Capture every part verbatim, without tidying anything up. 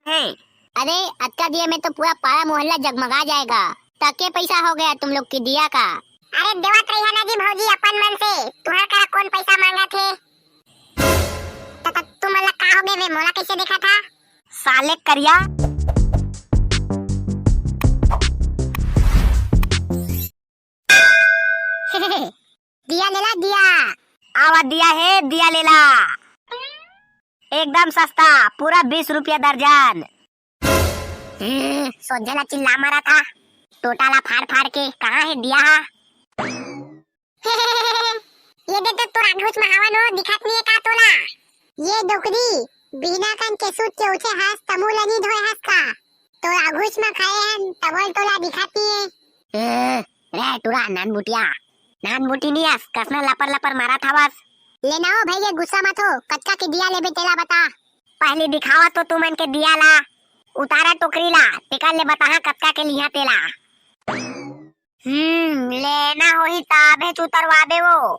हे। अरे, अतका दिया में तो पूरा पारा मोहल्ला जगमगा जाएगा। त के पैसा हो गया तुम लोग के दिया का? अरे, देवत रहिहा ना जी भौजी अपन मन से, तुहर करा कौन पैसा मांगा थे? त, त, तुमन ला का हो गए बे, मोला कैसे देखा था? साले करिया। दिया लेला, दिया। आवा दिया हे, दिया लेला। एकदम सस्ता, पूरा बीस रुपया दर्जन। हम्म, सोझे ला चिल्ला मारा था। टोटा ला फाड़ फाड़ के, कहाँ हे दिया हा? ये दे तो तोर आघुच में हवा नो, दिखत नहीं है का तोला? ये डोकरी, बिना कन के सूत के उठे हस, तमू ला नहीं धोए हस का? तोर आघुच में खड़े हन, तबो ले तोला दिखत नहीं है। ए, रे टुरा, नान बुटिया, नान बुटी नहीं हस, कसना लपर लपर मारा था बस। ले ना हो भाई, ये गुस्सा मत हो, कतका के दिया लेबे तेला बता। पहली दिखावा तो तुमन के दिया ला, उतारा टोकरी ला, तेकर ले बताहा कतका के लिहा तेला। हम्म, लेना होही तभे उतरवाबे वो।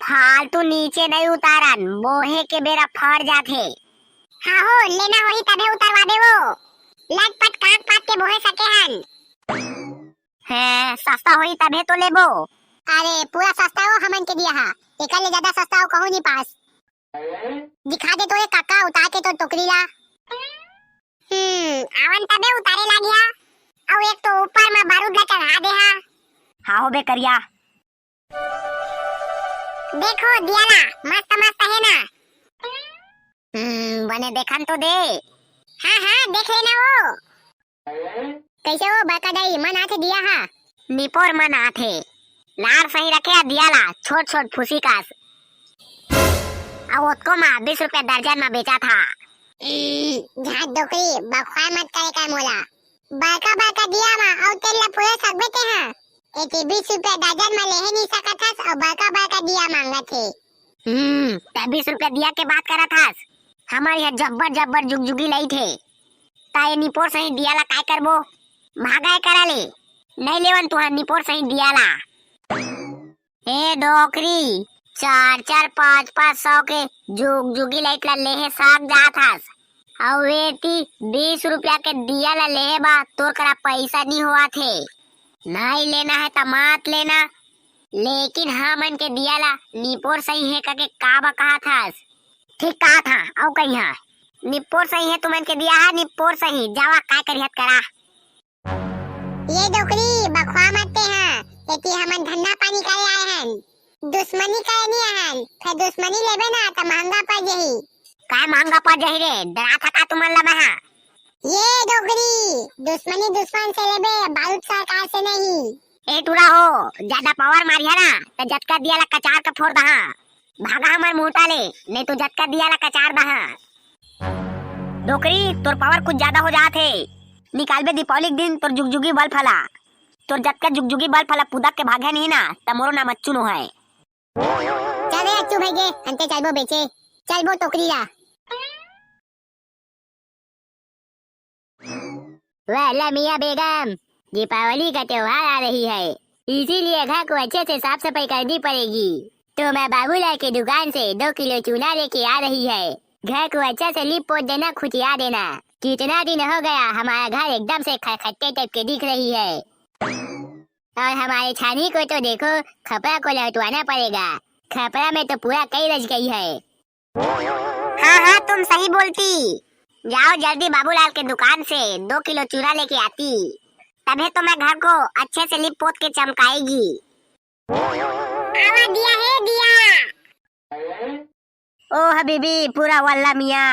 फालतू नीचे नहीं उतारन, बोहे के बेरा फट जाथे। हाँ हो, लेना होही तभे उतरवाबे वो। लटपट काट पात के बोहे सके हन। हैं, सस्ता होही तभे तो लेबो। अरे, पूरा सस्ता हो हमन के दिया हा। एकर ले ज्यादा सस्ता हो कहूँ नहीं पास। दिखा दे तो रे काका, उतार के तो टोकरी ला। हम्म, आवन तबे उतारे लागिहा। अउ एक तो ऊपर में बारूद ला चढ़ा दे हा। हाँ हो बे करिया। देखो दिया ला, मस्त मस्त है ना? हम्म, बने देखन तो दे। हाँ, हाँ, देख लेना वो। कैसे हो बड़का दाई, मन आथे दिया हा? निपोर मन आथे। लार सही रखे हा दिया ला, छोट छोट फूसी कास। अउ ओतको मा बीस रुपया दर्जन मा बेचा था। ई, झाट डोकरी, बकवास मत करे कर मोला। बड़का बड़का दिया मा अउ तेल ला पूरे सकबे ते हा। एती बीस रुपया दर्जन मा लेहे नहीं सकत हस अउ बड़का बड़का दिया मांगत हे। हम्म, ते बीस रुपया दिया के बात करत हस? हमर यहाँ जब्बर जब्बर जुगजुगी लाइट हे। ता ये निपोर सही दिया ला काय करबो? भागा ये करा ले। नहीं लेवन तुहा निपोर सही दिया ला। ए डोकरी, चार चार पाँच पाँच सौ के जुगजुगी लाइट ला लेहे साग जात हस। अउ एती बीस रुपया के दिया ला लेहे बा तोर करा पैसा नहीं होवत हे। नहीं लेना है त मत लेना, लेकिन हमन के दिया ला निपोर सही है कके का बा कहत हस? ठीक कहत हा, अउ कहिहा। निपोर सही है तुमन के दिया हा, निपोर सही। जावा काय करिहत करा। ये डोकरी, बकवा मत ते हा। एती हमन धंधा पानी करे आए हन, दुश्मनी करे नहीं आए हन। फेर दुश्मनी लेबे ना त महंगा पड़ जही। काय महंगा पड़ जही रे? डरात हा का तुमन ला मैं हा? ये डोकरी, दुश्मनी दुश्मन से लेबे, बारूद सरकार से नहीं। ए टूरा हो, ज्यादा पावर मारिहा ना, त जतका दिया ला कचार के फोड़ दहा। भागा हमर मुहटा ले, नहीं तो जतका दिया ला कचार दहा। डोकरी, तोर पावर कुछ ज्यादा हो जात हे। निकालबे दीपावली के दिन तोर जुगजुगी बल्ब ला। तोर जतका जुगजुगी बल्ब ला पुदक के भागे नहीं ना, त मोरो नाम अच्छू नो है। चल रे अच्छू भाई गे, अंते चलबो बेचे, चलबो टोकरी ला। वाह, ला मियाँ बेगम, दीपावली का त्योहार आ रही है, इसीलिए घर को अच्छे से साफ सफाई करनी पड़ेगी। तो मैं बाबूलाल की दुकान से दो किलो चूना लेके आ रही है। घर को अच्छा से लीप पोत देना, खुशिया देना। कितना दिन हो गया, हमारा घर एकदम से खटखटे टाइप के दिख रही है। और हमारे छानी को तो देखो, खपरा को लौटवाना पड़ेगा। खपरा में तो पूरा कई रच गई है। हाँ, हाँ, तुम सही बोलती। जाओ जल्दी बाबूलाल के दुकान से दो किलो चूना लेके आती, तभी तो मैं घर को अच्छे से लिप पोत के चमकाएगी। आवा दिया हे दिया। ओ हबीबी, पूरा वल्ला मियाँ।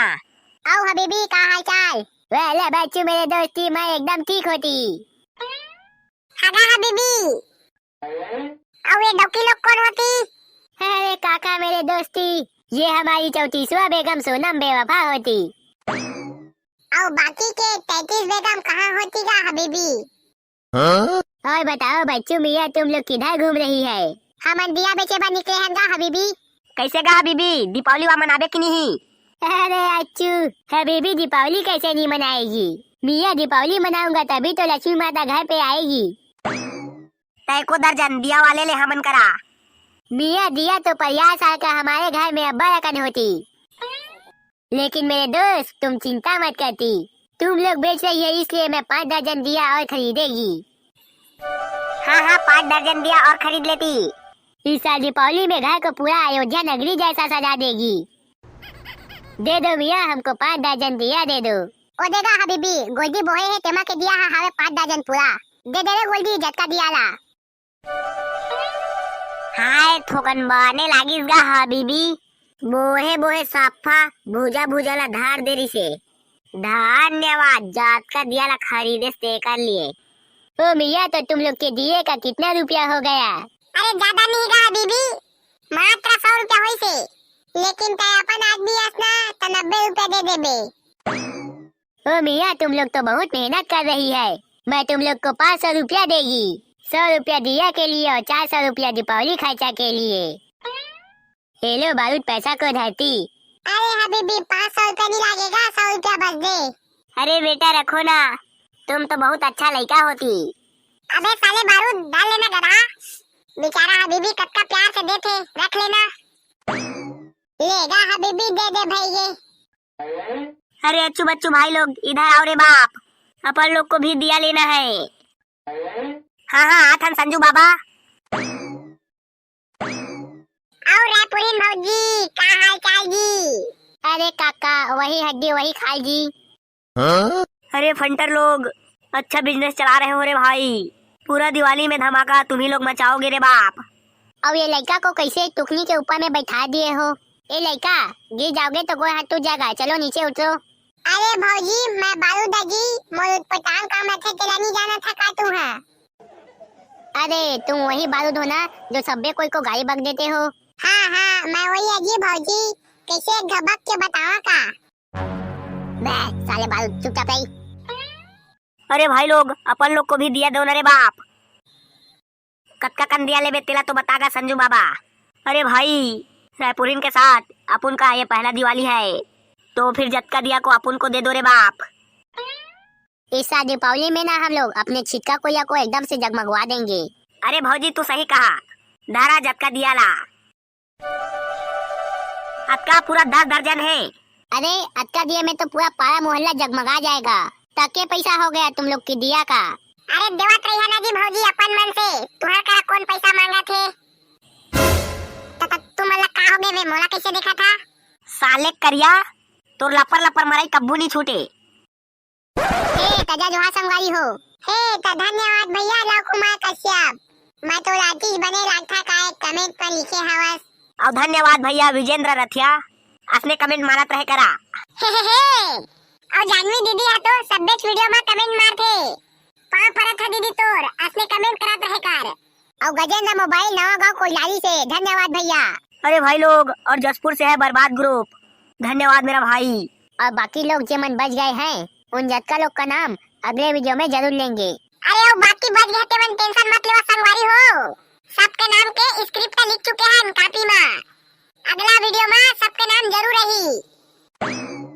आओ हबीबी, का हाल चाल? वेले बच्चू मेरे दोस्ती, मैं एकदम ठीक होती। हगा हबीबी। अउ ये डौकी लोग कौन होती? अरे काका मेरे दोस्ती, ये हमारी चौतीसवा बेगम सोनम बेवफा होती। अउ बाकी के तैंतीस बेगम कहाँ होती गा हबीबी? हाँ? और बताओ बच्चू मियाँ, तुम लोग किधर घूम रही है? हमन दिया बेचे बर निकले हन गा हबीबी। कैसे गा हबीबी, दीपावली वा मनाबे कि नहीं? अरे अच्छू, हबीबी दीपावली कैसे नहीं मनाएगी? मियाँ दीपावली मनाऊंगा तभी तो लक्ष्मी माता घर पे आएगी। तय को दर्जन दिया वाले ले हमन करा। मियाँ दिया तो पचास साल का हमारे घर में अब्बड़ अकन होती। लेकिन मेरे दोस्त, तुम चिंता मत करती, तुम लोग बेच रही है, इसलिए मैं पाँच दर्जन दिया और खरीदेगी। हाँ हाँ, पाँच दर्जन दिया और खरीद लेती। इस साल दीपावली में घर को पूरा अयोध्या नगरी जैसा सजा देगी। दे दो मियाँ, हमको पाँच दर्जन दिया दे दो। ओ देगा हबीबी, गोल्डी बोहे हे तेमा के दिया हा हावे पाँच दर्जन पूरा। दे दे रे गोल्डी, जतका दिया ला। हाय, थोकन बने लागिस गा हबीबी। बोहे बोहे साफा भूजा भूजा ला धार दे रिसे। धन्यवाद, जातका दिया ला खरीदेस तेकर लिए। ओ मियाँ, तो तुम लोग के दिए का कितना रुपया हो गया? अरे, ज्यादा नहीं गा हबीबी, मात्र सौ रुपया होइस हे, लेकिन तै अपन आदमी अस ना, त नब्बे रुपया दे देबे। ओ मियाँ, तुम लोग तो बहुत मेहनत कर रही है, मैं तुम लोग को पाँच सौ रुपया देगी। सौ रुपया दिया के लिए और चार सौ रुपया दीपावली खर्चा के लिए। ये लो बारूद, पैसा को धरती। अरे हबीबी, पाँच सौ रुपया नहीं लागेगा, सौ रुपया बस दे। अरे बेटा, रखो ना, तुम तो बहुत अच्छा लइका होती। अबे साले बारूद, डाल लेना गधा। बेचारा हबीबी कतका प्यार से देथे, रख लेना। लेगा हबीबी, दे दे भाई ये। अरे अच्छू बच्चू भाई लोग, इधर आओ रे बाप, अपन लोग को भी दिया लेना है। हाँ हाँ, आथन संजू बाबा। और रायपुरीन भौजी, का हाल चाल जी? अरे काका, वही हड्डी वही खाल जी। हाँ? अरे फंटर लोग, अच्छा बिजनेस चला रहे हो रे भाई, पूरा दिवाली में धमाका तुम ही लोग मचाओगे रे बाप। अब ये लड़का को कैसे टुकनी के ऊपर में बैठा दिए हो? ए लड़का, गिर जाओगे तो गोड़ हाथ टूट जाएगा, चलो नीचे उतरो। अरे भौजी, मैं बारूद अजी, मोर उटपटांग काम रथे, तेला नहीं जाना था का तू है? अरे तुम वही बारूद हो ना, जो सब्बे कोई को गाली बक देते हो? हाँ हाँ, मैं वही अजी भौजी, कैसे घबक के बतावा का? बे साले बारूद, चुपचाप रही। अरे भाई लोग, अपन लोग को भी दिया दो ना रे बाप। कतका कन दिया लेबे, तेला तो बता गा संजू बाबा। अरे भाई, रायपुरिन के साथ अपन का ये पहला दिवाली है, तो फिर जतका दिया को अपन को दे दो रे बाप। इस साल दीपावली में ना हम लोग अपने छिटका कोया को एकदम से जगमगवा देंगे। अरे भौजी, तू सही कहा, धारा जतका दिया ला। अतका पूरा दस दर्जन है। अरे, अतका दिए में तो पूरा पारा मोहल्ला जगमगा जाएगा। त के पैसा हो गया तुम लोग के दिया का? अरे, देवत रहिया ना जी भौजी अपन मन से, तुहर करा कौन पैसा मांगा थे? त, त, तुम मन ला का हो गए बे, मोला कैसे देखा था? साले करिया, तोर लपर लपर मराई कब्बू नहीं छूटे। हे, त जा जोहार संगवारी हो। हे, त धन्यवाद भैया लव कुमार कश्यप। मैं तो रातीश बने लागथा का एक कमेंट पर लिखे हवस। अउ धन्यवाद भैया विजेंद्र रथिया, असने कमेंट मारत रहे करा। हे, हे, हे। अउ जानवी दीदी हा तो सब्बे वीडियो में कमेंट मारथे। पाँव परत हा दीदी तोर, असने कमेंट करत रहे कर। अउ गजेंद्र मोबाइल नवा गांव कोइलारी से, धन्यवाद भैया। अरे भाई लोग, और जसपुर से है बर्बाद ग्रुप, धन्यवाद मेरा भाई। और बाकी लोग जे मन बच गए हैं, उन जतका लोग का नाम अगले वीडियो में जरूर लेंगे। अरे, वो बाकी बच गए ते मन टेंशन मत लेवा संगवारी हो, सबके नाम के स्क्रिप्ट लिख चुके हैं कॉपी में। अगला वीडियो में सबके नाम जरूर रही।